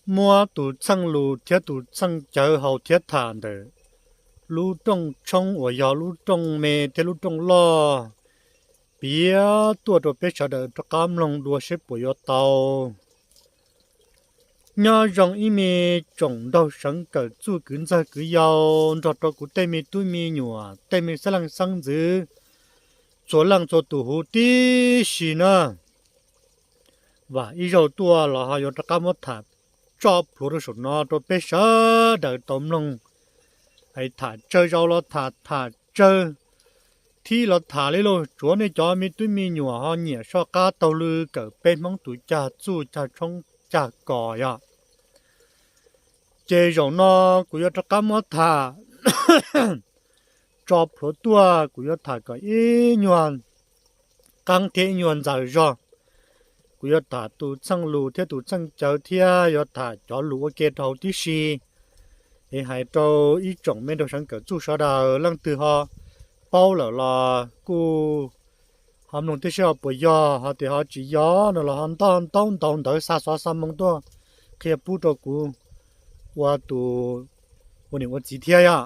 muab tus txheej lus thiab tus txheej cawv haus thiab tham ntawm lub rooj tshoob uas yog lub rooj me thiab lub rooj loj piav tuaj rau peb sawv daws rov qab mloog dua seb puas yuav tau. Nyob zoo ib me tsoom nraug seev kawm txuj kwv ntxawg kwv yau nrog rau kuv tej me tub me nyuam tej me xeeb leej xeeb ntxwv txhua leej txhua tus huv tib si na. Vam ib zaug tuaj los ho yuav rov qab muab tham tso plhuav rau saum no rau peb sawv daws tau mloog. Tham tsawg zaus los tham, tham tsawg thib los tham li lauj, tsuav nej cov me tub me nyuam ho nyiam soj qab taug lw kawm peb Hmoob tus cag txuj cag tshoob cag kos yom. Ces zaum no kuv yuav rov qab muab tham tso plhuav tuaj, kuv yuav tham kom ib nyuag qeeb thiab ib nyuag ntxaws zog. Kuv yuav tham tus txheej lus thiab tus txheej cawv thiab yuav tham cov lus ua ke rau hauv tib si. Es hais rau ib tsoom me nraug seev kawm txuj sawv daws leej twg ho paub lawm los kuj ho mloog tib si ho puas yog, ho tias ho tsis yog no los ho ntaub ntaub ntawv xa xov xa moo tuaj qhia pub rau kuv ua tus ua niam ua txiv thiab yom.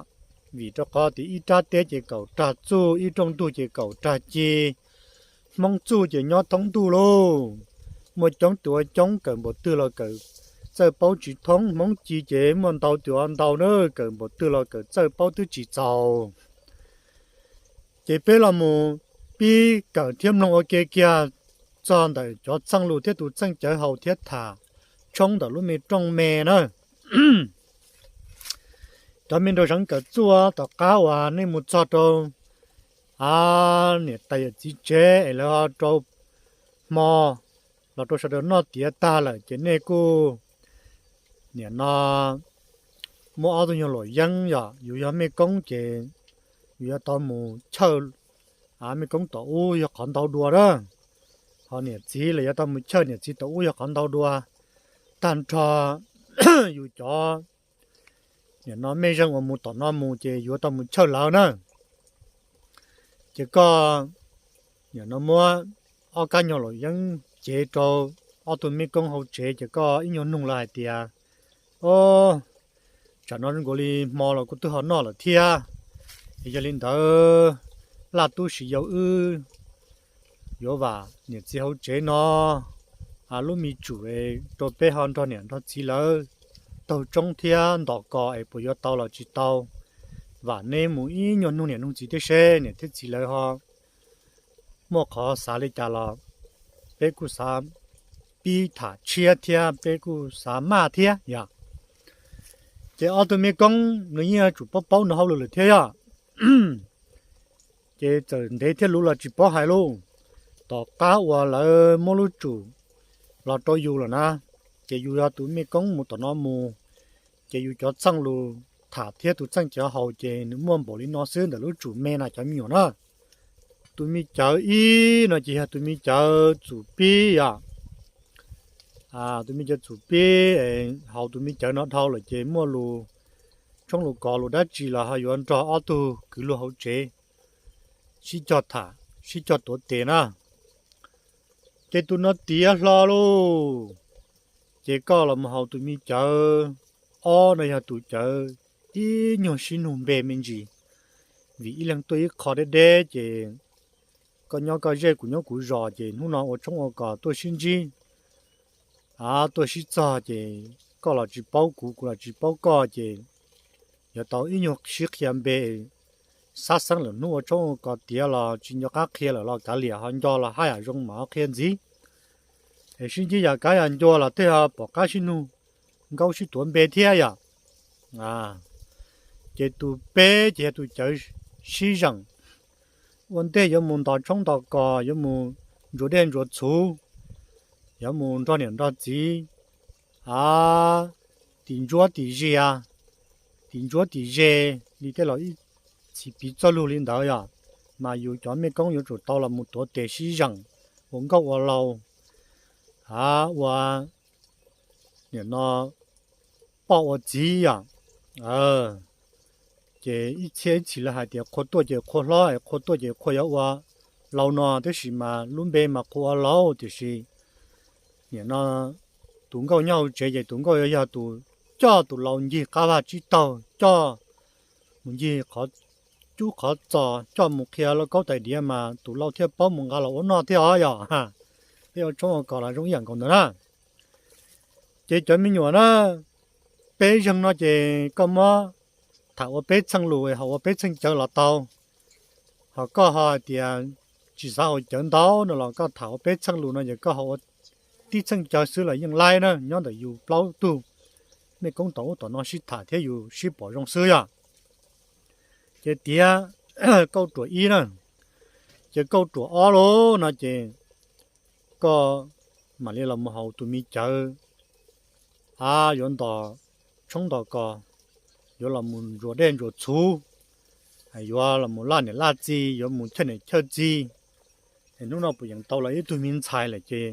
Vim rau qhov tias ib rab teb ces kaum rag txuj, ib rooj ntug ces kaum rag ci, Hmoob txuj ces nyob thoob ntuj lauj. Muaj coob tus ua coob, kawm npaum twg los kawm txawj paub tsis thoob. Hmoob ci ces muaj ntau tus ua ntau na, kawm npaum twg los kawm txawj paub twb tsis txaus. Ces peb los mus pib kawm thiab mloog ua ke kiag txog ntawm cov txheej lus thiab tus txheej cawv haus thiab tham tshoob ntawm lub me rooj me na. Cov me nraug seev kawm txuj, tom qab uas nej mus txog rau a niam tais yawm txiv tsev es lawv ho rau hmo los rau sawv daws noj tiav tag lawm ces nej kuj niam no muab ob tug nyuag luam yeeb yom, yus yog mej koob ces yus yuav tau mus chawj mej koob tom ub yog qhov ntau dua na. Ho niam txiv los yuav tau mus chawj niam txiv tom ub yog qhov ntau dua. Tag nrho yus cov niam no mej zeej uas mus tom no mus ces yuav tau mus chawj lawv na. Ces koj niam no muab ob kab nyuag luam yeeb cev rau ob tug mej koob hauv tsev ces koj ib nyuag nug lawv hais tias, o, tsam no nkaus li hmo los kuv twb ho noj lawm thiab. Es yog li ntawd laj tub siv yau wb yuav vam niam txiv hauv tsev no lub me tsum rau peb ho nrog niam nrog txiv lawv taug tshoob thiab ntos kos es puas yuav tau los tsis tau. Vam neb mus ib nyuag nug niam nug txiv thiab seb niam thiab txiv lawv ho muaj qhov xav li cas los peb kuj xav pib tham tshiab thiab peb kuj xav maj thiab yom. Ces ob tug mej koob nws yeej yuav tsum paub paub nws hauj lwm lawm thiab yom. Ces txawm ntev thiab luv los tsis paub hais lauj. Tom qab uas lawv muab lub tsum los rau yus lawm na, ces yus yog tus mej koob mus tom no mus, ces yus cov txheej lus tham thiab tus txheej cawv haus ces nws muaj npaum li no xwb ntawm lub tsum me na cov me nyuam na. Tus me cawv ib no ces yog tus me cawv txum pib yom. Tus me cawv txum pib, haus tus me cawv no dhau lawm ces muaj lus tshoob lus kos lus dab tsi los ho yuav nrog ob tug kwv luag hauv tsev sib cog tham sib cog tuav tes na. Ces tus no tiav hlo lauj, ces koj los mus haus tus me cawv ob no yog tus cawv ib nyuag sib nug npe me ntsis, vim ib leeg tuaj ib qho deb deb ces koj nyob koj zej kuv nyob kuv zos ces hnub no ua tshoob ua kos tuaj sib ntsib, a, tuaj sib txog ces koj los tsis paub kuv, kuv los tsis paub koj ces yuav tau ib nyuag sib qhia npe. Xab xeeb lawm hnub ua tshoob ua kos tiav los tsis nco qab qhia lawm los kav liam, ho nco los haj yam zoo mam qhia ntxiv. Es sib ntsib yam kav yam ncua los tej ho pom qab sib nug nkaub sib tuav npe thiab yom. Ces tus peb ces yog tus cawv sib zeem. Ua ntej yuav mus ntos tshoob ntos kos, yuav mus ntsuas dej ntsuas txhuv, yuav mus nrog niam nrog txiv, a, tim ntsuab tim zias, tim ntsuab tim ze, li tej los ib txhis piv txoj lug li ntawd yom, mas yus cov mej koob yuav tsum tau los mus tuav tes sib zeem ua nkauj ua laus, a, ua niam no poj ua txiv yom. Ces ib txhia ib txhis lawv hais tias qhua tuaj ces qhua hlob, qhua tuaj ces qhua yuav ua laus no, tab sis mas lub npe mas qhua ua laus, tiam sis niam no tus nkauj nyob hauv tsev ces tus nkauj yuav yog tus coj tus laus ncig qab vaj tsib taug, coj mus ncig qhov cub qhov txos, coj mus qhia lauj kaub tais diav mas tus laus thiaj paub mus nqa los ua noj thiab os yom. Peb ua tshoob ua kos los zoo ib yam nkaus ntawd na. Ces cov me nyuam na, peb zeeg no ces koj muab tham ua peb txheej lus ho ua peb txheej cawv los tau. Ho koj ho hais tias tsis xav haus cawv ntau no los koj tham ua peb txheej lus no ces koj ho ua tib txheej cawv xwb los yeej laib na, nyob ntawm yus plaub tug mej koob tom ub tom no sib tham thiab yus sib pom zoo xwb yom. Ces tiav kauj ruam ib na, ces kauj ruam ob lauj no ces koj mam li los mus haus tus me cawv, a, yuav ntos tshoob ntos kos, yuav los mus ntsuas dej ntsuas txhuv, yuav los mus laj niam laj txiv, yuav mus chawj niam chawj txiv. Es hnub no puas yeem tau los ib tug me ntxhais lawm ces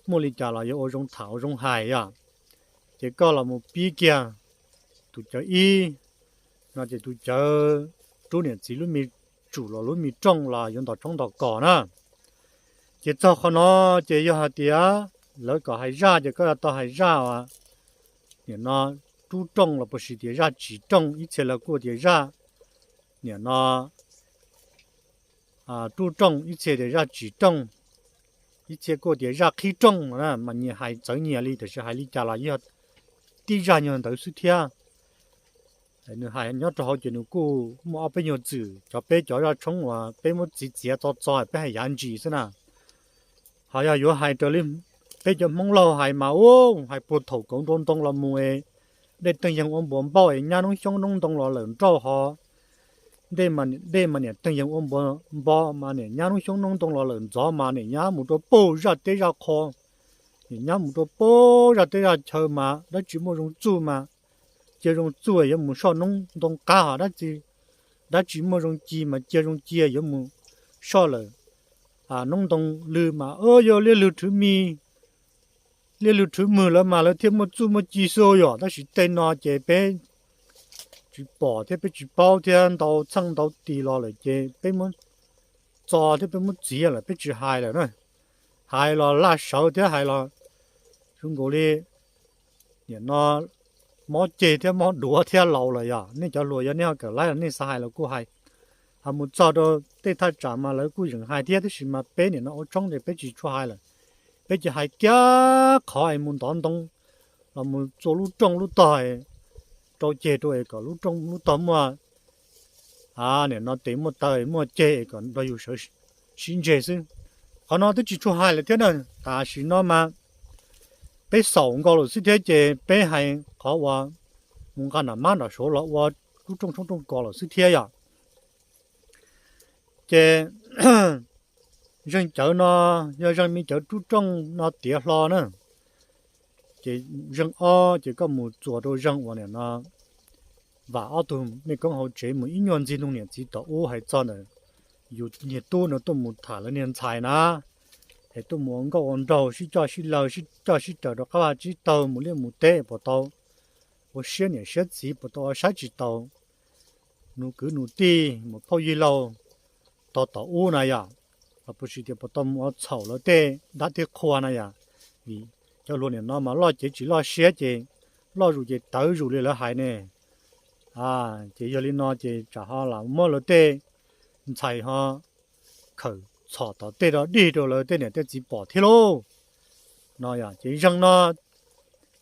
muaj li cas los yuav ua zoo tham ua zoo hais yom. Ces koj los mus pib kiag tus cawv ib no ces tus cawv rub niam txiv lub me tsum los lub me rooj los yuav ntos tshoob ntos kos na. Ces txog qhov no ces yog hais tias lawv kom hais zaj ces koj yuav tau hais zaj uas nim no rub rooj los puas sis tias zaj tsim rooj, ib txhia lawv kuj tias zaj nim no rub rooj, ib txhia tias zaj tsim rooj, ib txhia kuj tias zaj qhib rooj mas nyias hais txawv nyias li, tiam sis hais li cas los yog tib zaj nyuag ntawd xwb thiab. Nws hais nyob rau hauv ces nws kuj muaj ob peb nyuag txwm, cov peb cov zaj tshoob uas peb muab txiav txiav txo txo peb hais yav ntsis xwb na. Ho yog yuav hais raws li peb cov Hmoob laug hais mas ub, hais puag thaum kauv nroo ntoo los mus es dej teej yeeg ua npuas npauj es nyab noob xyoob noob ntoo los lawm nrauj ho, dej mas niam teej yeeg ua npuas npauj mas niam nyab noob xyoob noob ntoo los lawm ntxov mas niam nyab mus rau puag zaj teb zaj qho, niam nyab mus rau puag zaj teb zaj chaw mas dab tsi muaj zoo txuj mas cia zoo txuj yuav mus soj noob ntoo qab ho dab tsi, dab tsi muaj zoo ci mas cia zoo ci yuav mus soj lawm noob ntoo lw mas yog liaj lw rhwv mi, liaj lw rhwv mws lawv mas lawv thiaj muaj txuj muaj ci xwb yom. Tab sis tej no ces peb tsis pom thiab peb tsis paub thiab ntau txheej ntau tis los lawm ces peb muab txo thiab peb muab txiav lawm peb tsis hais lawm na. Hais los laj sawv thiab hais los zoo nkaus li nim no mob ceg thiab mob duav thiab laus lawm yom. Nej cov hluas yog nej ho kawm laib los nej xav hais los kuj hais, ho mus txog rau tej thaj tsam mas lawv kuj yeem hais thiab, tab sis mas peb nim no ua tshoob ces peb tsis tshua hais lawm. Peb cia hais kiag qhov es mus ntov ntoo los mus txua lub rooj lub tog rau ceg rau es kom lub rooj lub tog muaj, nim no tes muaj taw muaj ceg es kom nrog yus sawv sib ntseg xwb. Qhov no twb tsis tshua hais lawm thiab na. Tam sim no mas peb xaum nkaus lawm xwb thiab ces peb hais qhov uas mus nqa nram mab nram suav los ua lub rooj tshoob rooj kos lawm xwb thiab yom. Ces zeeg cawv no yog zeeg me cawv rub rooj no tiav hlo na. Ces zeeg ob ces koj mus txuas rau zeeg uas nim no vam ob tug mej koob hauv tsev mus ib nyuag ntxiag nug niam txiv tom ub hais txog ntawm yus niag tub no tuaj mus tham lawv niag ntxhais na, es tuaj mus ua nkauj ua nraug sib coj sib law sib coj sib raws rau qab vaj tsib taug mus liaj mus teb puas tau ua siab niam siab txiv, puas tau ua saib tsis taus nus kwv nus tij mus phauj yig laug tog tom ub na yom, los puas tsis tias puas tau mus ua txhaum lawv tej dab tej qhua na yom. Vim cov hluas nim no mas loj cev tsis loj siab ces loj zus ces tawv zus li lawv hais ne. Ces yog li no ces tsam ho lam muab lawv tej ntxhais ho khawm txhom tom tej rau dig rau lawv tej niam tej txiv pom thiab lauj. No ces zeeg no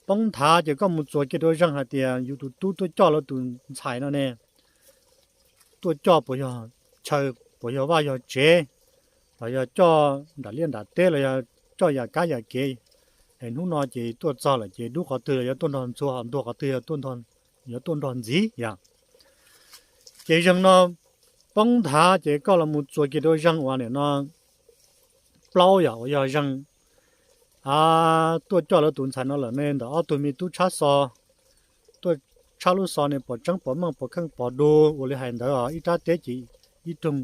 poob nthav ces koj mus txuas kiag rau zeeg hais tias yus tus tub tuaj coj lawv tus ntxhais no ne, tuaj coj puas yog chaw, puas yog vaj yog tsev, los yog coj nram liaj nram teb los yog coj yam kab yam kev. Es hnub no ces tuaj txog lawm ces dub qhov twg los yuav tuaj nrog ntxhua, ho ntuag qhov twg yuav tuaj nrog ntxiv yom. Ces zeeg no poob nthav ces koj los mus txuas kiag rau zeeg uas nim no plaub yom, uas yog zeeg tuaj coj lawv tus ntxhais no lawm ne, ntawm ob tug me tub tshab xo, tuaj tshab lub xo ne pom tseeb pom meej pom kheej pom du, ua li hais ntawd os, ib rab teb ces ib roog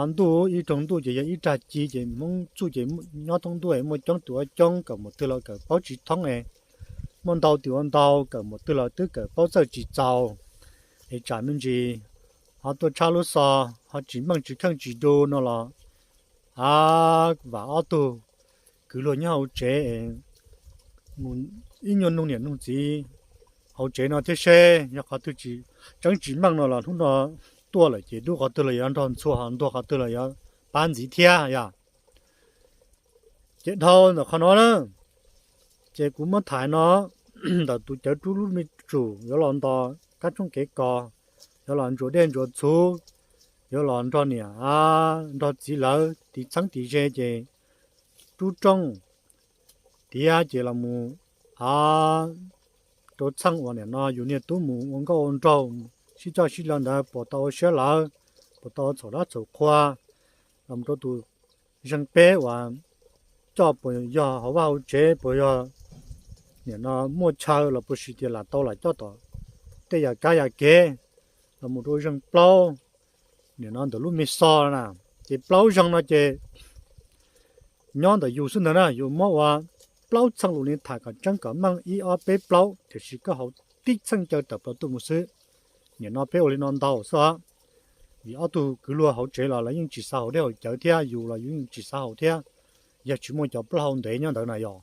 ntuj, ib roog ntuj ces yog ib rag ci, ces Hmoob txuj ces nyob thoob ntuj es muaj coob tus ua coob, kawm mus twg los kawm paub tsis thoob es muaj ntau tus ua ntau, kawm mus twg los twb kawm paub txawj tsis txaus. Es tsam me ntsis ho tuaj tshab lub xo, ho tsis meej tsis kheej tsis du no los a, vam ob tug kwv luag nyob hauv tsev es mus ib nyuag nug niam nug txiv hauv tsev no thiab seb yog qhov twg tsis tseeb tsis meej no los hnub no tuaj lawm ces dub qhov twg los yuav nrog ntxhua, ho ntuag qhov twg los yuav pab ntxiv thiab yom. Ces dhau ntawm qhov no na, ces kuv muab tham no ntawm tus cawv rub lub me tsum yuav los nto kab tshoob kev kos, yuav los ntsuas dej ntsuas txhuv, yuav los nrog niam nrog txiv lawv tiv txheeb tiv ze ces rub rooj tiav ces los mus rau txheej uas nim no yus niag tub mus ua nkauj ua nraug, sib coj sib lawv ntawd puas tau ua siab lawv, puas tau ua txhaum dab txhaum qhua, los mus rau tus zeeg peb uas coj puas yog hauv vaj hauv tsev, puas yog nim no muaj chaw los puas sis tias lam tau lam coj tom tej yam kab yam kev, los mus rau zeeg plaub nim no ntawm lub me xo na. Ces plaub zeeg no ces nyob ntawm yus xwb ntag na, yus muab ua plaub txheej lus li tham kom tseeb kom meej ib ob peb plaub, tiam sis koj hauv tib txheej caw tawm plaws tuaj mus xwb. Nim no peb ua li no ntau xwb os, vim ob tug kwv luag hauv tsev los lawv yeej tsis xav haum dej haum cawv thiab, yus los yus yeej tsis xav haum thiab, yog tsis muaj cov plaub hau ntev nyob ntawd na yog.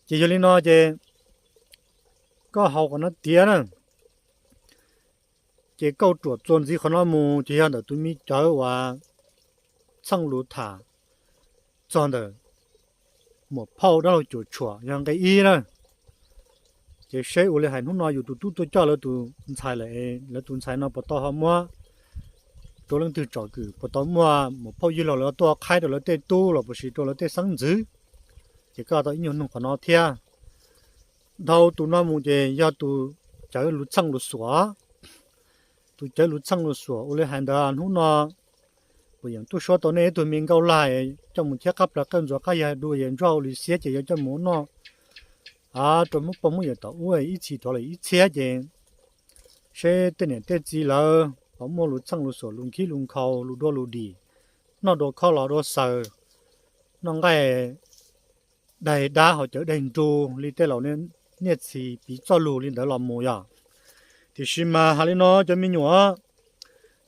Ces yog li no ces koj haus qhov no tiav na, ces kauj ruam txuas ntxiv qhov no mus ces yog ntawm tus me cawv uas txheej lus tham txog ntawm muam phauj dab laug cuam tshuam yog nqe ib na. Ces seb ua li hais hnub no yus tus tub tuaj coj lawv tus ntxhais lawm, lawv tus ntxhais no puas tau ho muab rau leej twg tsom kwm, puas tau muaj muam phauj yij laug lawv tuaj qhaib rau lawv tej tub los puas sis rau lawv tej xeeb ntxwv. Ces koj tau ib nyuag nug qhov no thiab. Dhau tus no mus ces yog tus cawv lus txheej lus xuam. Tus cawv lus txheej lus xuam ua li hais ntawd hnub no kuv yeem tuaj suab tau nej ib tug me nkauj lag coj mus thiab qab plaws qawj ntxuav qab yag dua es ntsuab hauv li xiab ces yuav coj mus ua noj rau muab poj muab yawm tom ub ib txhis rov lawm ib txhiab ces seb tej niam tej txiv lawv puas muaj lus txheej lus xuam lus nkhib lus nkhaus lus dua lus dim noj dua khob los dua xaws, noj nqaij daig dab hauv cawv daig nru li tej laus niaj txhis piv txoj lus li ntawd los mus yom. Tiam sis mas hais li no cov me nyuam,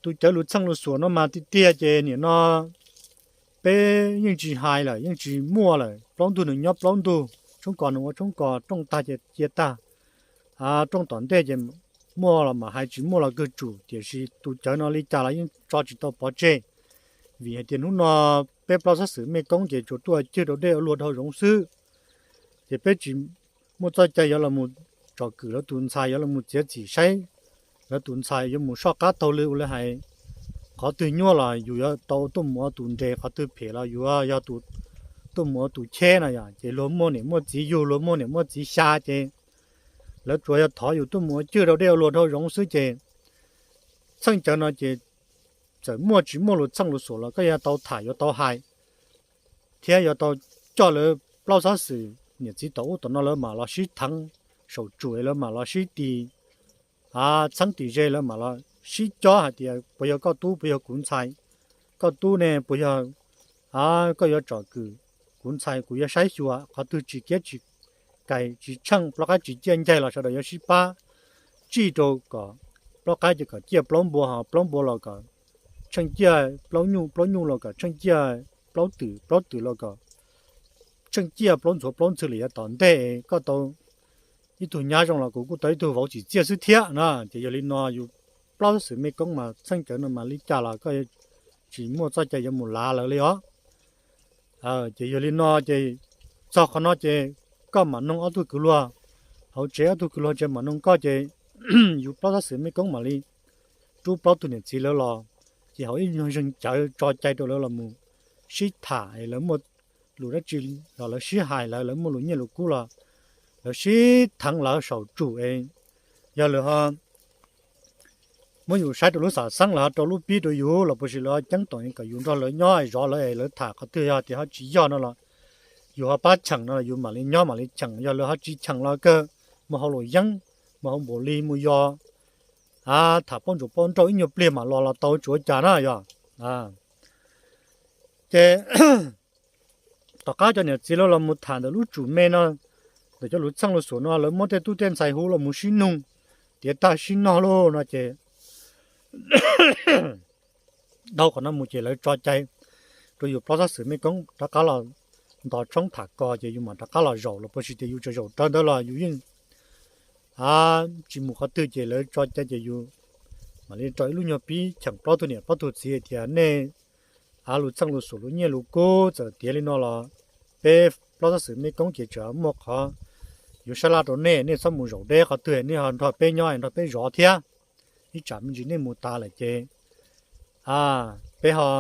tus cawv lus txheej lus xuam no mas tiag tiag ces nim no peb yeej tsis hais lawm, yeej tsis muaj lawm, plaub ntug nws nyob plaub ntug, tshoob kos nws ua tshoob kos, rooj tag ces cia tag, rooj tom ntej ces muaj los mam hais, tsis muaj los kawg tsum, tiam sis tus cawv no li cas los yeej tso tsis tau pov tseg. Vim hais tias hnub no peb plaub xab xwm mej koob ces tsuas tuaj cwg rau dej ua luag dhau zoov xwb, ces peb tsis muaj txoj cai yuav los mus tsom kwm lawv tus ntxhais, yuav los mus txiav txim saib lawv tus ntxhais yuav mus soj qab taug lw ua li hais, qhov twg nyuaj los yus yuav tau tuaj mus ua tus nres, qhov twg phem los yus yog tus tuaj mus ua tus cheb no yom. Ces luag muaj niam muaj txiv yug, luag muaj niam muaj txiv xya ces lawv tsuas yog thov yus tuaj mus ua cwg rau dej ua luag dhau zoov xwb ces txheej cawv no ces txawm muaj tsis muaj lus txheej lus xuam los koj yuav tau tham yuav tau hais thiab yuav tau coj lawv plaub xab xwm niam txiv tom ub tom no lawv mam los sib theev saum tsum, lawv mam los sib tis txheeb tis ze, lawv mam los sib cob hais tias puas yog koj tub puas yog kuv ntxhais, koj tub ne puas yog koj yuav tsom kwm kuv ntxhais, kuv yuav saib xyuas qhov twg tsis kiab tsis kais tsis tsheej, plaub qaib tsis ciaj ncaig los sawv daws yuav sib pab tsij rau kom plaub qaib ces kom ciaj plaub npua, ho plaub npua los kom tsheej ciaj plaub nyuj, plaub nyuj los kom tsheej ciaj plaub twm, plaub twm los kom tsheej ciaj plaub ntxhuav plaub ntxhw li yav tom ntej. Koj tau ib tug nyab zoo los kuv kuj tau ib tug vauv tsim txiaj xwb thiab na. Ces yog li no yus plaub xab xwm mej koob mas txheej cawv no mas li cas los koj tsis muaj txoj cai yuav mus lav lawv li os. Ces yog li no ces txog qhov no ces koj mam noog ob tug kwv luag hauv tsev, ob tug kwv luag tsev mam noog koj ces yus plaub xab xwm mej koob mam li rub plaub tug niam txiv lawv los, ces hauv ib nyuag zeeg cawv tso cai rau lawv los mus sib tham es lawv muaj lus dab tsi los lawv sib hais, lawv lawv muaj lus nyiaj lus kub los lawv sib theev lawv saum tsum es yog lawv ho muab yus saib rau lub xam xeeb, lawv ho rau lub pib rau yus los puas sis lawv ho ceeb toom kom yus nrog lawv nyob zov lawv es lawv tham qhov twg yog tias ho tsis yog no los yus ho pab cheem no los yus mam li nyob mam li cheem, yog lawv ho tsis cheem los kawg mus hauv luam yeeb, mus hauv npaum li mus yos tham paub ntsuas paub nrauj ib nyuag pliag mam los los tau tsuav cas na yog. Ces tom qab cov niam txiv lawv los mus tham ntawm lub tsum me no, ntawm cov lus txheej lus xuam no lawv muab tej tub tej ntxhais hu los mus sib nug tiav tag sib nog lauj no ces dhau qhov no mus ces lawv tso cai rau yus plaub xab xwm mej koob rov qab los ntog tshoob tham ko ces yus mam rov qab los zaum los puas tsis tias yus tseem zaum rawv ntawd los yus yeej tsis mus qhov twg ces lawv tso cai ces yus mam li rau ib lub nyuag pib cheem plaub tug niam plaub tug txiv hais tias nej av lus txheej lus xus lus nyiaj lus kub txawm tiav li no los peb plaub txob xwm mej koob ces tseem muaj qhov yuav sab laj rau nej, nej txhob mus zaum deb qhov twg, nej ho nrog peb nyob nrog peb zov thiab. Ib tsam me ntsis nej mus tas lawm ces peb ho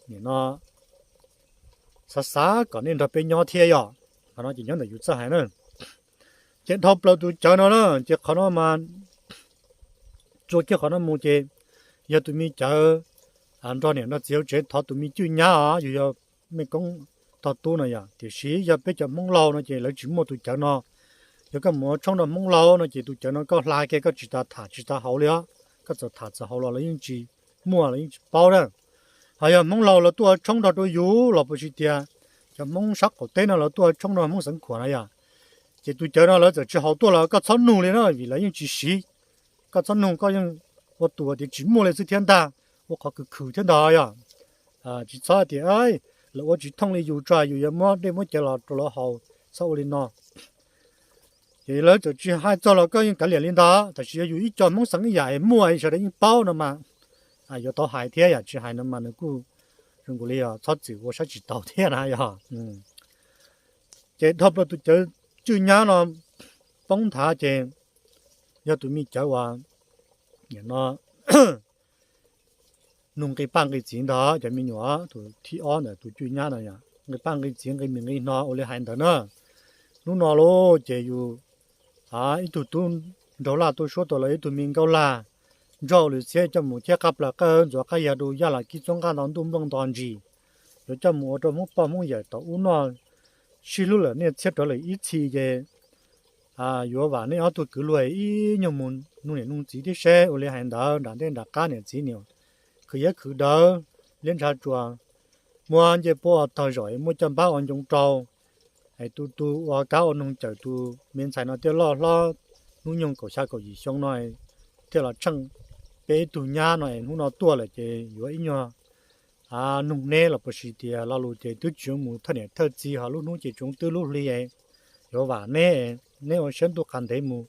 nim no xav xav kom nej nrog peb nyob thiab yom. Qhov no ces nyob ntawm yus txawj hais na. Ces dhau plaws tus cawv no na ces qhov no mas txua kiag qhov no mus ces yog tus me cawv nrog niam nrog txiv hauv tsev thov tus me cwj nyab os, yus yog mej koob tog tub no yom. Tiam sis yog peb cov Hmoob laus no ces lawv tsis muaj tus cawv no. Yog koj mus ua tshoob nrog Hmoob laus no ces tus cawv no koj hla kiag koj tsis tas tham tsis tas haus li os. Koj txawm tham txawm haus los lawv yeej tsis muaj, lawv yeej tsis paub na. Ho yog Hmoob laus lawv tuaj ua tshoob nrog rau yus los puas tsis tias cov Hmoob sab qaum teb no lawv tuaj ua tshoob nrog Hmoob Xeev Khuam na yom, ces tus cawv no lawv txawm tsis haus tuaj los koj txhob nug li na vim lawv yeej tsis siv. Koj txhob nug, koj yeej ua tus tias tsis muaj li xwb thiab ntag, ua qhov khwv khwv thiab ntag yom. Tsis txhob tias lawv ua tsis thooj li yus tso yus yuav muab dej muab cawv los rau lawv haus, txhob ua li no. Ces lawv txawm tsis hais txog los koj yeej kav liam li ntag, tab sis yog yus ib co Hmoob xeev ib yam es muaj sawv daws yeej paub no mas yuav tau hais thiab yom, tsis hais no mas nws kuj zoo nkaus li txhob txwm ua saib tsis taus thiab na yog. Ces dhau plaws tus cawv cwj nyab no poob nthav ces yog tus me cawv uas no nug nqi paj nqi txiv ntag cov me nyuam, tus thib ob ntawm tus cwj nyab no yog nqi paj nqi txiv nqi mis nqi hno ua li hais ntawd na. Hnub no lauj ces yus ib tug tub nraug laj tuaj suab tau lawv ib tug me nkauj lag nrog lwm txhiab coj mus thiab qab plaws qab ntxuav qab yag rau yaj lam kib txob nqaj nto ntuj nplooj nto ntsis, yuav coj mus ua rau Hmoob poj Hmoob yawm tau ub noj sib hlub lawm niaj txhiab rov lawm ib txhis ces yuav vam nej ob tug kwv luag ib nyuag mus nug niam nug txiv thiab seb ua li hais ntawd nram ntej nram qab niam txiv niam khwv yab khwv dawb liab ntshav tsuas muab ncej puab ua tawg zaum es muab caj npab ua ncoo rau es tu tu ua kab ua noog cawm tus me ntxhais no thiaj loj hlob hnub nyoog kaum xya kaum yim xyoo no thiaj los tsheej peb ib tug nyab no es hnub no tuaj lawm ces yuav ib nyuag nug neb los puas tsis tias lo lus ces twb tsis yuav mus thawj niam thawj txiv ho lub hnub ces tsoov twb lub hli es yuav vam neb, neb ua siab ntuj qas ntev mus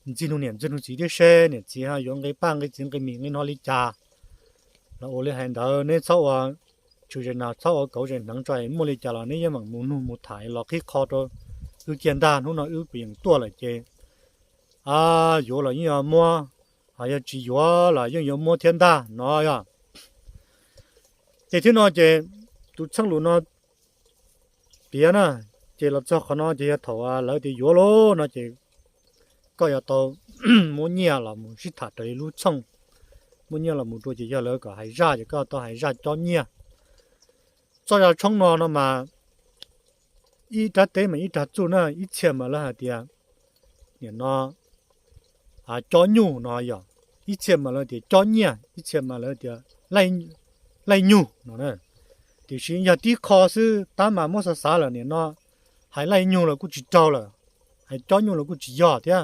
ntxig nug niam ntxig nug txiv thiab seb niam txiv ho yuav nqi paj nqi txiv nqi mis nqi hno li cas los ua li hais ntawd neb txhob ua tshwm zes nas txhob ua kauv zes hneev tso es muaj li cas los neb yeej meem mus nug mus tham los qhib qho rau wb kiag ntag. Hnub no wb puas yeem tuaj lawm ces yuav los yeej yuav muab, ho yog tsis yuav los yeej yuav muab thiab ntag no yog. Ces thiab no ces tus txheej lus no piav na, ces los txog qhov no ces yog thaum lawv tias yuav lauj no ces koj yuav tau muab nyiaj los mus sib tham raws li lub txheej, muab nyiaj los mus rau ces yog lawv kom hais zaj ces koj tau hais zaj cob nyiaj. Txoj zaj tshoob no no mas ib rab teb mas ib rag txuj na, ib txhia mas lawv hais tias nim no cob nyuj no yog, ib txhia mas lawv tias cob nyiaj, ib txhia mas lawv tias laij nyuj no. Tiam sis yog tib qho xwb tab mas muab xav xav lawm nim no hais laij nyuj los kuj tsis raug lawm, hais cob nyuj los kuj tsis yog thiab.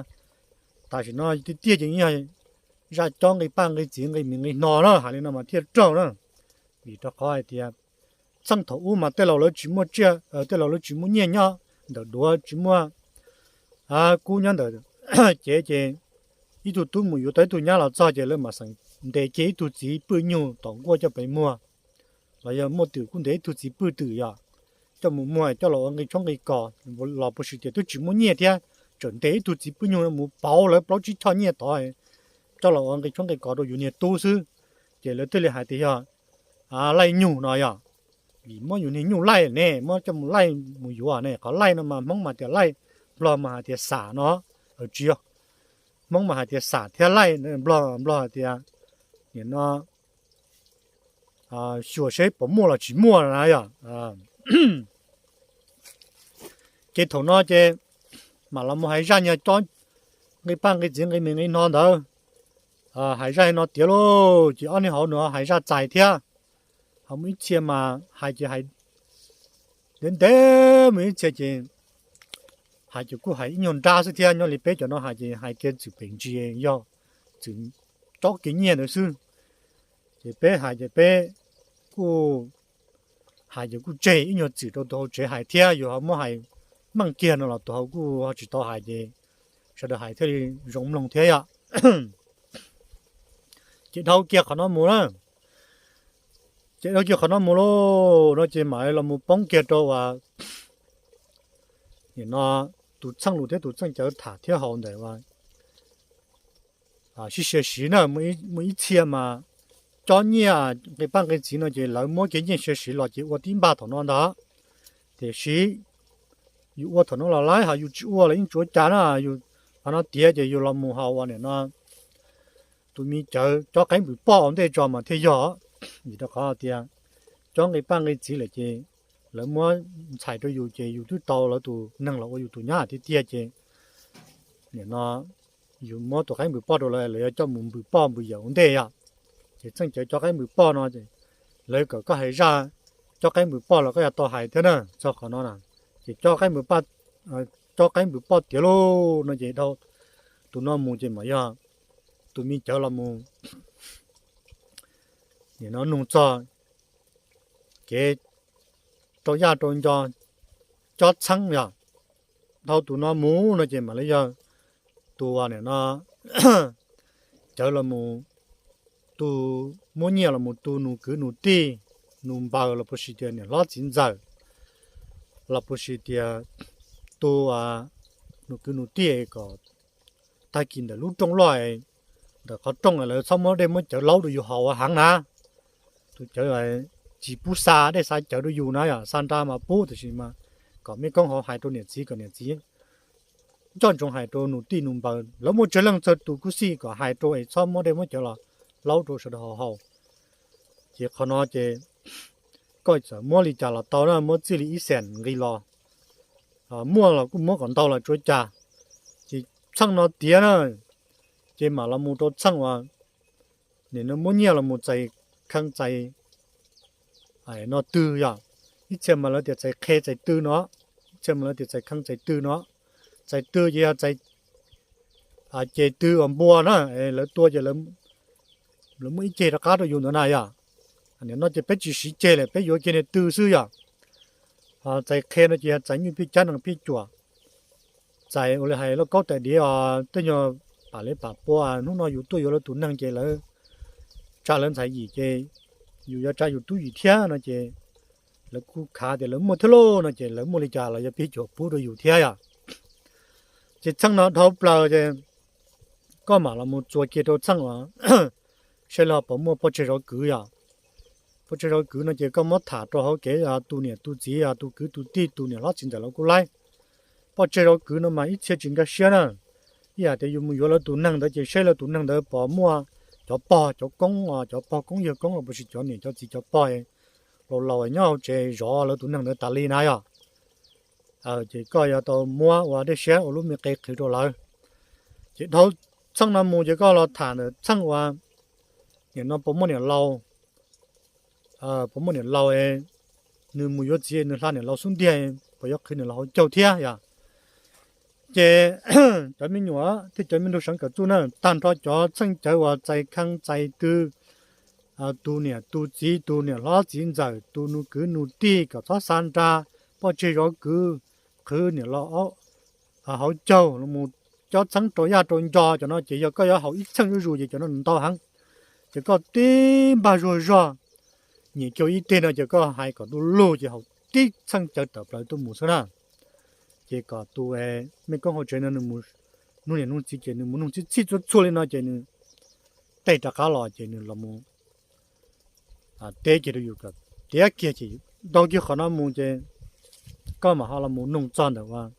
Tam sim no tiag tiag ces yog zaj cob nqi paj nqi txiv nqi mis nqi hno na, hais li no mas thiaj raug na. Vim rau qhov hais tias txheej thaum ub mas tej laus lawv tsis muaj tsiaj, tej laus lawv tsis muaj nyiaj nyob ntawm duav, tsis muaj kub nyob ntawm cev ces ib tug tub mus yuav tau ib tug nyab los txog ces lawv mam xeem ntes kiag ib tug txiv pwj nyug tom nkuaj coj pes muag, los yog muaj twm kuj ntes ib tug txiv pwj twm yog coj mus muag coj los ua nqi tshoob nqi kos, los puas sim tias twb tsis muaj nyiaj thiab tseem ntes ib tug txiv pwj nyug mus pauv lawv plaub tsib choj nyiaj tod coj los ua nqi tshoob nqi kos rau yus niag tub xwb. Ces lawv thiaj li hais tias yog laij nyug no yog, vim muab yus niag nyuj laij ne, muab coj mus laij mus yuav ne. Qhov laij no mas Hmoob mas tias laij, Nplog mas hais tias xam no, tsis yog, Hmoob mas hais tias xam thiab laij, Nplog, Nplog hais tias nim no xyuas seb puas muaj los tsis muaj na yog. Ces thaum no ces mam los mus hais zaj nyuag cob nqi paj nqi txiv nqi mis nqi hno ntawd, hais zaj no tiav lauj, ces ob niag hauv no hais zaj txais thiab. Ho muaj ib txhia mas hais ces hais ntev ntev, muaj ib txhia ces hais ces kuj hais ib nyuag nrab xwb thiab, nyob li peb cov no hais ces hais kiag txwm pem ntsis yog txwm cob kiag nyiaj ntawd xwb. Ces peb hais ces peb kuj hais ces kuj tseg ib nyuag txwm rau tus hauv tsev hais thiab, yus ho muab hais meej kiag no los tus hauv kuj ho tsis tau hais ces sawv daws hais thiaj li zoo mloog thiab yom. Ces dhau kiag qhov no mus na, ces dhau kiag qhov no mus lauj no ces mam los mus poob kiag rau uas nim no tus txheej lus thiab tus txheej cawv tham thiab hais ntawm uas sib sia siv na, muaj ib txhia mas cob nyiaj nqi paj nqi txiv no ces lawv muab kev nyiaj sia siv los ces ua tib npag thaum no ntag. Tiam sis yus ua thaum no los lawm ho yus tsis ua los yeej tsis ua cas na, yus qhov no tiav ces yus los mus hais uas nim no tus me cawv cob qaib npws poj ua ntej tso mas thiaj yog. Vim rau qhov tias cob nqi paj nqi txiv lawm ces lawv muab ntxhais rau yus ces yus twb tau lawv tus neeg los ua yus tus nyab tiag tiag ces nim no yus muab tus qaib npws poj rau lawv, lawv yuav coj mus npws poj npws yawm ua ntej yom. Ces txheej cawv cob qaib npws poj no lawv kom koj hais zaj cob qaib npws poj los koj yuav tau hais thiab na txog qhov no na. Ces cob qaib npws poj tiav lauj no ces dhau tus no mus ces mam yog tus me cawv los mus nim no nug txog kev rau yaj rau nco cob txheeb yom. Dhau tus no mus no ces mam li yog tus nim no cawv los mus, tus muab nyiaj los mus tu nus kwv nus tij, nus npaws los puas sis tias niam hlob txiv ntxawm, los puas sis tias tu nus kwv nus tij kom tag kis ntawm lub rooj loj, ntawm qhov rooj lawv txhob muab dej muab cawv laub rau yus haus heev na. Tus cawv tsis pub xa dej xa cawv rau yus na yom, xa nra mas pub tiam sis mas kom mej koob hauv hais rau niam txiv kom niam txiv nco ntsoov hais rau nus tij nus npaws, lawv muaj tsawg leej txhua tus kuj xij kom hais rau es txhob muab dej muab cawv los laub rau sawv daws haus. Ces qhov no ces koj txawm muab li cas los tau na, muab txij li ib xees nqi los, muaj los kuj muab kom ntau los tsuav cas. Ces txheej no tiav na, ces mam los mus rau txheej uas nim no muab nyiaj los mus txais khee txais no twg yom. Ib txhia mas lawv tias txais khee txais tw no, ib txhia mas lawv tias txais khee txais tw no. Txais tw ces yog txais ceg tw uas npua na, lawv tua ces lawv muaj ib ceg rov qab rau yus ntawd na yom. Nim no ces peb tsis siv ceg lawm, peb yuav kiag niag tw xwb yom. Txais khee no ces yog txais nyuj phij cab nees phij cuam, txais ua li hais lauj kaub tais diav os, tej nyuag pam li pam pua. Hnub no yus tuaj yuav lawv tus neeg ces lawv tsa lawv ntxhais yim ces yus yuav tsa yus tub yim thiab no ces lawv kuj khav tias lawv muaj thiab lauj no ces lawv muaj li cas los yog phij cuam pub rau yus thiab yom. Ces txheej no dhau plaws ces koj mam los mus txuas kiag rau txheej uas saib los puas muaj poj tseg zov kwv yom. Poj tseg zov kwv no ces koj muab tham rau hauv kev tus niam tus txiv, tus kwv tus tij, tus niam hlob txiv ntxawm los kuj laib. Poj tseg zov kwv no mas ib txhia tsis nkag siab na. Ib yam tias yus mus yuav lawv tus neeg ntawd ces saib lawv tus neeg ntawd puas muaj cov pog cov koob, cov pog koob yawg koob los puas sis cov niam cov txiv cov pog laus laus nyob hauv tsev zov lawv tus neeg ntawd tas li na yom. Ces koj yuav tau muab ua dej siab ua lub me qe qhwv rau lawv. Ces dhau txheej no mus ces koj los tham ntawm txheej uas nim no puas muaj niam laus, puas muaj niam laus, nws mus yuav txiv nws hla niam laus xub ntiag, puas yuav qhwv niam laus hauv caug thiab yom. Ces cov me nyuam thiab cov me nrug seev kawm txuj na, tag nrho cov txheej cawv uas txais khee txais tw, tus niam tus txiv, tus niam hlob txiv ntxawm, tus nus kwv nus tij kom txhob xa nra, poj tseg zov kwv, qhwv niam laus hauv caug los mus cob txheeb rau yaj rau nco, cov no ces yog koj yuav haus ib txheej zuj zus ces cov no ntau heev. Ces koj tib npag zuag zog nyiam kiag ib teg no ces koj hais kom du lug ces haus tib txheej cawv tawm plaws tuaj mus xwb na. Ces kom tus me koob hauv tsev no nws mus nug niam nug txiv ces nws mus nug txhij txhij txhua txhua li no ces nws tej rov qab los ces nws los mus teb kiag rau yus kom tiav kiag ces dhau kiag qhov no mus ces koj mam ho los mus nug txog ntawm uas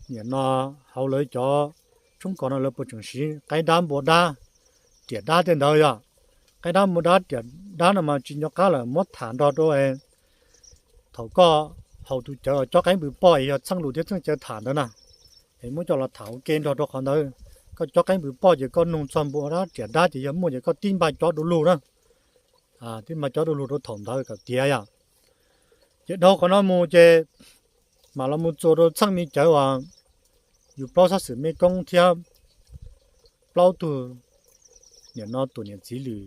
nim no hauv lawv cov tshoob kos no lawv puas tseem siv qaib dab npua dab riam dab tej ntawd yom. Qaib dab npua dab riam dab no mas tsis nco qab lawm, muab tham nrog rau thaum koj haus tus cawv cob qaib npws poj es yog txheej lus thiab txheej cawv tham ntawd na, es muab coj los tham ua ke nrog rau qhov ntawd. Koj cob qaib npws poj ces koj nug txog npua dab riam dab ces yog muaj ces koj tib npaj cob du lug na, tib npaj cob du lug rau thaum ntawd kom tiav yom. Ces dhau qhov no mus ces mam los mus txuas rau txheej me cawv uas yus plaub txhob xwm me koob thiab plaub tug niam no tus niam txiv lwm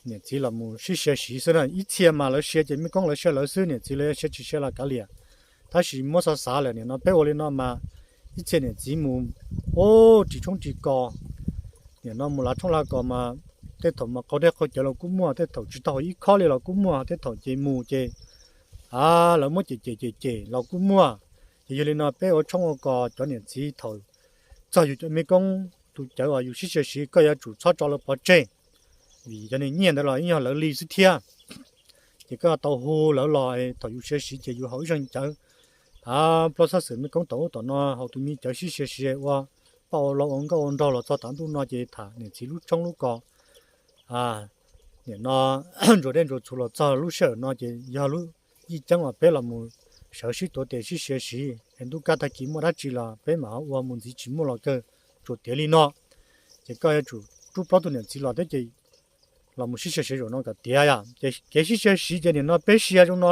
niam txiv los mus sib sia siv xwb na. Ib txhia mas lawv sia ces mej koob lawv sia lawv xwb, niam txiv lawv sia tsis sia los kav liam. Tab sis muab xav xav lawm nim no peb ua li no mas ib txhia niam txiv mus ua ris tshoob ris kos, nim no mus lav tshoob lav kos mas tej thaum mas qaug dej qaug cawv los kuj muaj, tej thaum tsis tau ib khob li los kuj muaj, tej thaum ces mus ces lawv muab cem cem cem cem los kuj muaj. Ces yog li no peb ua tshoob ua kos cov niam txiv thaum txog yus cov mej koob tus cawv uas yus sib sia siv koj yuav tsum txhob tso lawv pov tseg, vim cov niag nyiaj ntawd los yeej yog lawv li xwb thiab. Ces koj tau hu lawv los thaum yus sia siv ces yus haus ib zeeg cawv, plaub txhab xwm mej koob tom ub tom no haus tus me cawv sib sia siv ua paj ua lou ua nkauj ua nraug los txog tav ntuj no ces tham niam txiv lub tshoob lub kos. Nim no ntsuas dej ntsuas txhuv los txog lub sij hawm no ces yog lub yij ceeb uas peb los mus sawv sib tuav tes sib sia siv es ntuj kaj tag kis muaj dab tsi los peb mam ua, mus ntxiv tsis muaj los kawg, tsuas tiav li no. Ces koj yuav tsum rub plaub tug niam txiv los thiab ces los mus sib sia siv zaum no kom tiav yom. Ces kev sib sia siv ces nim no peb sia zoo no,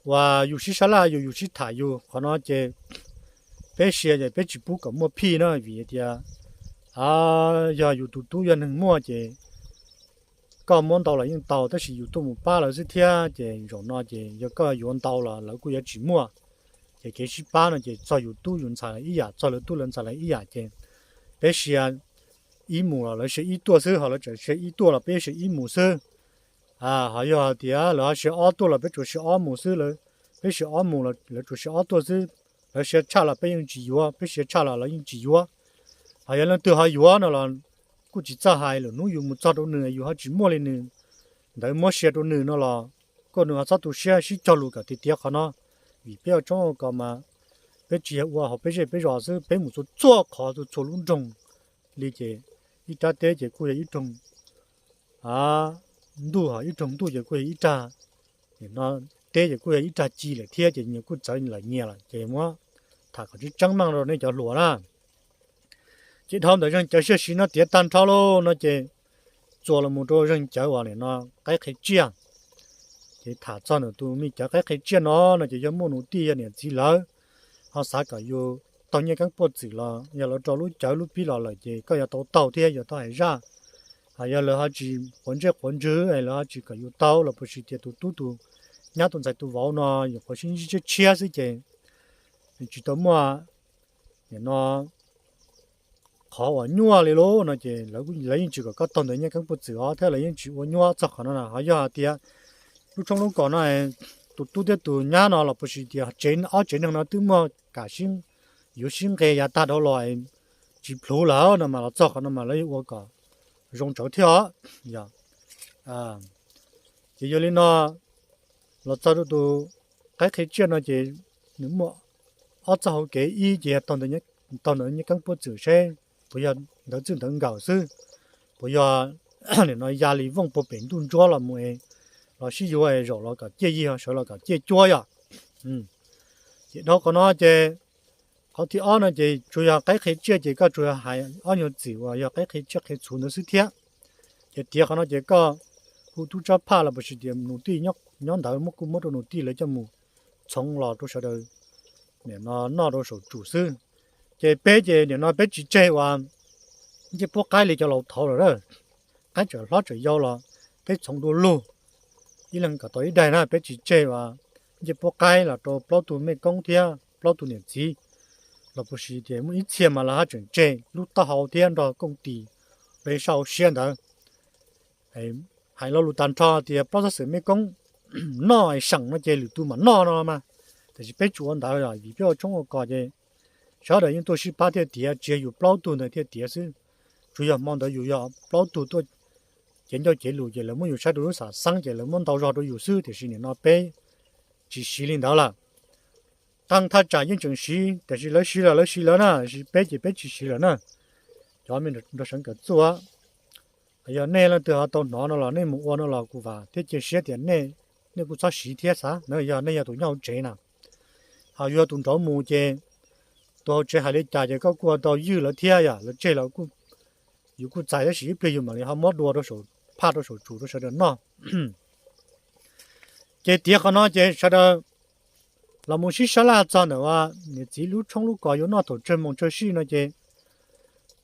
uas yus sib sab laj yus, yus sib tham yus qhov no ces peb sia ces peb tsis pub kom muaj phij na, vim tias yog yus tus tub yog neeg muaj ces koj muab ntau los yeej tau, tab sis yus tuaj mus pab lawv xwb thiab. Ces zaum no ces yog koj yuav ntau los lawv kuj yuav tsis muaj. Ces kev sib pab no ces txog yus tub yus ntxhais los ib yam, txog lawv tub lawv ntxhais los ib yam. Ces peb sia ib mus los lawv sia ib tuaj xwb, ho lawv tseem sia ib tuaj los peb sia ib mus xwb. Ho yog hais tias lawv ho sia ob tuaj los peb tsuas sia ob mus xwb, peb sia ob mus los lawv tsuas sia ob tuaj xwb. Lawv sia tshaj los peb yeej tsis yuav, peb sia tshaj los lawv yeej tsis yuav. Ho yog leej twg ho yuav no los kuj tsis txawj hais, lwm hnub yus mus txog rau nws yus ho tsis muaj li nws ntawd muab sia rau nws no los koj nws ho txhob tu siab, sib cog lus kom tiav tiav qhov no. Vim peb ua tshoob ua kos mas peb tsis yog ua hauv peb zej peb zos xwb, peb mus txhua txhua qhov txhua txhua lub nroog li. Ces ib rab teb ces kuj yog ib roog, ntuj ho ib roog ntuj ces kuj yog ib rag, no teb ces kuj yog ib rag ci lawm thiab, ces nyias kuj txawv lawm nyias lawm. Ces muab tham kom tseeb tseeb meej rau nej cov hluas na. Ces dhau ntawm zeeg cawv sib sia siv no tiav tag nrho lauj no ces txuas los mus rau zeeg cawv uas nim no qaib qhe tsiaj. Ces tham txog ntawm tus me cawv qaib qhe tsiaj no no ces yog muaj nus tij yog niam txiv lawv ho xav kom yus taug nyiaj keeb puaj txwm los yog lawv rau lub cawv lub pib los lawm ces koj yuav tau taug thiab yuav tau hais zaj. Ho yog lawv ho tsis quav ntsej quav ntswg es lawv ho tsis kom yus taug los puas tsis tias tus tub tus nyab tus ntxhais tus vauv no yus quav sib ntsib tshiab tshiab xwb ces tsis tau muaj nim no qhov uas nyuaj li lauj no ces lawv yeej tsis kom koj taug ntawm nyiaj keeb puaj txwm os thiab lawv yeej tsis ua nyuaj txog qhov no na. Ho yog hais tias lub tshoob lub kos no tus tub thiab tus nyab no los puas tsis tias tsev, ob tsev neeg no twb muaj kam sib yuav sib nqe yav tag dhau los tsis plhuav lawm no mas los txog qhov no mas lawv yuav ua kom zoo tsawv thiab os. Ces yog li no los txog rau tus qaib qhe tsiaj no ces nws muaj ob txoj hauv kev, ib ces yog taug ntawm nyiaj keeb puaj txwm seb puas yog ntawv txwj ntawv nkawm xwb, puas yog nim no ya li vooj puag pem ntuj ntsuab los mus es los sib yuav es zaum los kom ciaj yig, sawv los kom ciaj cuab yom. Ces dhau qhov no ces qhov thib ob no ces tsuas yog qaib qhe tsiaj ces koj tsuas yog hais ob nyuag txwm uas yog qaib qhe tsiaj qhe txhuv ntawd xwb thiab. Ces tiav qhov no ces koj hu tub tsob phaj los puas tsis tias nus tij nyob ntawd muab kuj muab rau nus tij lawv coj mus txhoov los rau sawv daws nim no noj rau saum tsum xwb. Ces peb ces nim no peb tsis tseg uas ncej puab qaib li cov laus thaud lawm, qaib tseem hlob tseem yau los peb txhoov du lug ib leeg kom tau ib daig na, peb tsis tseg uas ncej puab qaib los rau plaub tug mej koob thiab plaub tug niam txiv los puas tsis tias muaj ib txhia mas lawv haj tseem tseg lub taub hau thiab nrog kooj tis rau sab hauv siab ntawd. Hais lo lus tag nrho tias plaub txhab xwm mej koob noj seem no ces lwm tus mam noj no mas, tiam sis peb tsis ua ntawd os, vim peb ua tshoob ua kos ces sawv daws yeej tuaj sib pab thiaj tiav, tsis yog yus plaub tug ntawd thiaj tiav xwb. Tsuas yog hmo ntawd yus yog plaub tug tuaj cev ncauj cev lus ces lawv muab yus saib rau lub xam xeeb ces lawv muab ntau zog rau yus xwb, tiam sis nim no peb tsis siv li ntawd lawm. Qee thaj tsam yeej tseem siv, tiam sis lawv siv los lawv siv lawv na, tiam sis peb ces peb tsis siv lawm na. Cov me nrog seev kawm txuj, yog nej leej twg ho tau hnov no los nej mus ua no los kuv vam thiab cia siab tias nej, nej kuj txhob siv thiab xav na, yog nej yog tus nyob hauv tsev na. Ho yog tus nraud mus ces tus hauv tsev hais li cas ces koj kuj ho tau ywj lawv thiab, yog lawv tseg los yus kuj txais, tab sis ib pliag yus mam li ho muab dua rau saum, phaj rau saum tsum rau sawv daws noj. Ces tiav qhov no ces sawv daws los mus sib sab laj txog ntawm uas niam txiv lub tshoob lub kos yuav noj thaum tsawg moos tsawg sij no ces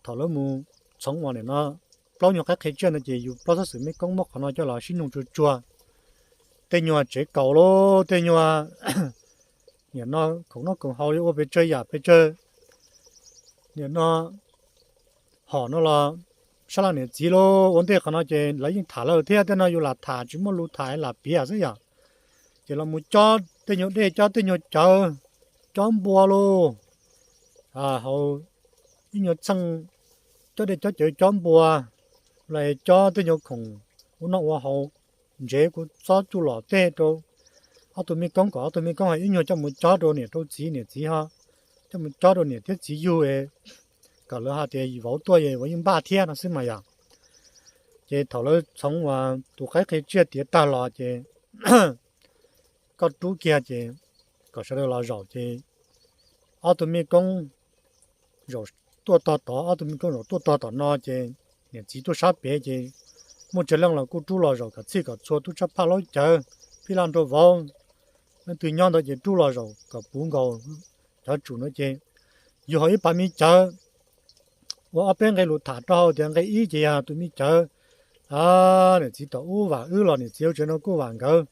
thaum lawv mus txhoov uas nim no plaub nyuag qaib qhi tsiaj no ces yus plaub txhob xwm mej koob muab qhov no coj los sib nug tsuag tsuag. Tej nyuag tsev kaum lauj, tej nyuag nim no khoom noj khoom haus li ua pes tsawg yam pes tsawg, nim no hom no los sab laj niam txiv lauj. Ua ntej qhov no ces lawv yeej tham lawm thiab, tej no yus lam tham tsis muaj lus tham lam piav xwb yom. Ces los mus cob tej nyuag dej, cob tej nyuag cawv, cob npua lauj, hauv ib nyuag txheej, cob dej cob cawv cob npua, los cob tej nyuag khoom ua noj ua haus, ntsev kuv txob tsuj lom tej rau ob tug mej koob, kom ob tug mej koob ho ib nyuag coj mus cob rau niam rau txiv, niam txiv ho coj mus cob rau niam thiab txiv yug, kom lawv hais tias vauv tuaj es vauv yeej npaj thiab no xwb mas yom. Ces thaum lawv txhoov uas tus qaib qhi tsiaj tiav tag los ces koj rub kiag ces kom sawv daws los zaum ces ob tug mej koob zaum tuaj tog tod, ob tug mej koob zaum tuaj tog tom no ces niam txiv tuaj sab pem ces muaj tsawg leej los kuj rub los zaum kom txhij kom txhua, tub tshab phaj laub cawv, phij laj nraug vauv, leej twg nyob ntawd ces rub los zaum kom puv nkaus cov tsum no ces yus ho ib pas me cawv. Ua ob peb nqe lus tham rau hauv tias nqe ib ces yog tus me cawv niam txiv tom ub vam wb los niam txiv hauv tsev no kuj vam nkawd.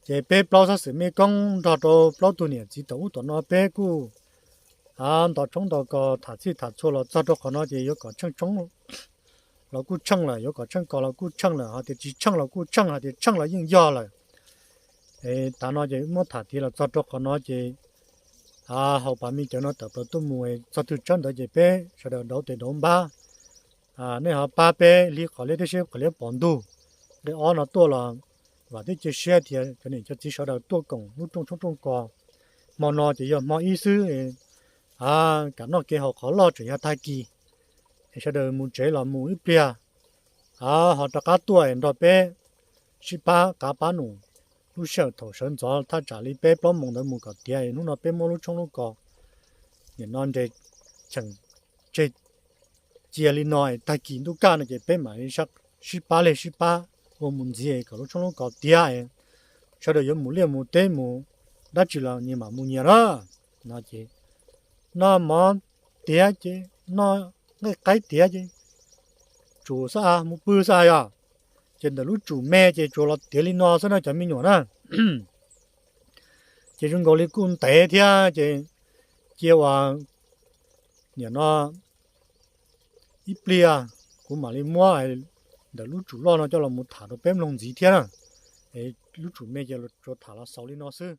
Ces peb plaub txhob xwm mej koob nrog rau plaub tug niam txiv tom ub tom no peb kuj nto tshoob nto kos tham txhij tham txhua los txog rau qhov no ces yuav kom tsheej tshoob los kuj tsheej lawm, yuav kom tsheej kos los kuj tsheej lawm, hais tias tsis tsheej los kuj tsheej, hais tias tsheej los yeej yog lawm. Tav no ces muab tham tiv los txog rau qhov no ces hauv pas me cawv no tawm plaws tuaj mus txog twg tsawb ntawd ces peb sawv daws dauv tes dauv npab. Nej ho pab peb hlib qhov liab thiab seb qhov liab pov ntug. Nqe ob no tuaj los vam thiab cia siab tias cov niam cov txiv sawv daws tuaj koom lub rooj tshoob rooj kos. Hmo no ces yog hmo ib xwb, kam noj kev haus qhov loj tseem yog tag kis. Es sawv daws mus tsev los mus ib pliag ho rov qab tuaj nrog peb sib pab qav pab num lub sij hawm thaum sawv ntxov thaj tsam li peb plaub moos ntawd mus kom tiav, hnub no peb muab lub tshoob lub kos nim no nres cheem tseg cia li no, tag kis ntuj kaj no ces peb mam li sib pab leg sib pab ua mus ntxiv kom lub tshoob lub kos tiav. Sawv daws yuav mus liaj mus teb mus dab tsi los nyias mam mus nyias na. No ces noj mov tiav ces noj nqaij qaib tiav ces tsum xwb, mus pw xwb yog. Ces ntawm lub tsum me ces tsuas los tiav li no xwb na cov me nyuam na. Ces zoo nkaus li kuj ntev thiab ces cia uas nim no ib pliag kuv mam li muab ntawm lub tsum loj no coj los mus tham rau peb mloog ntxiv thiab na. Lub tsum me ces tsuas tham los xaus li no xwb.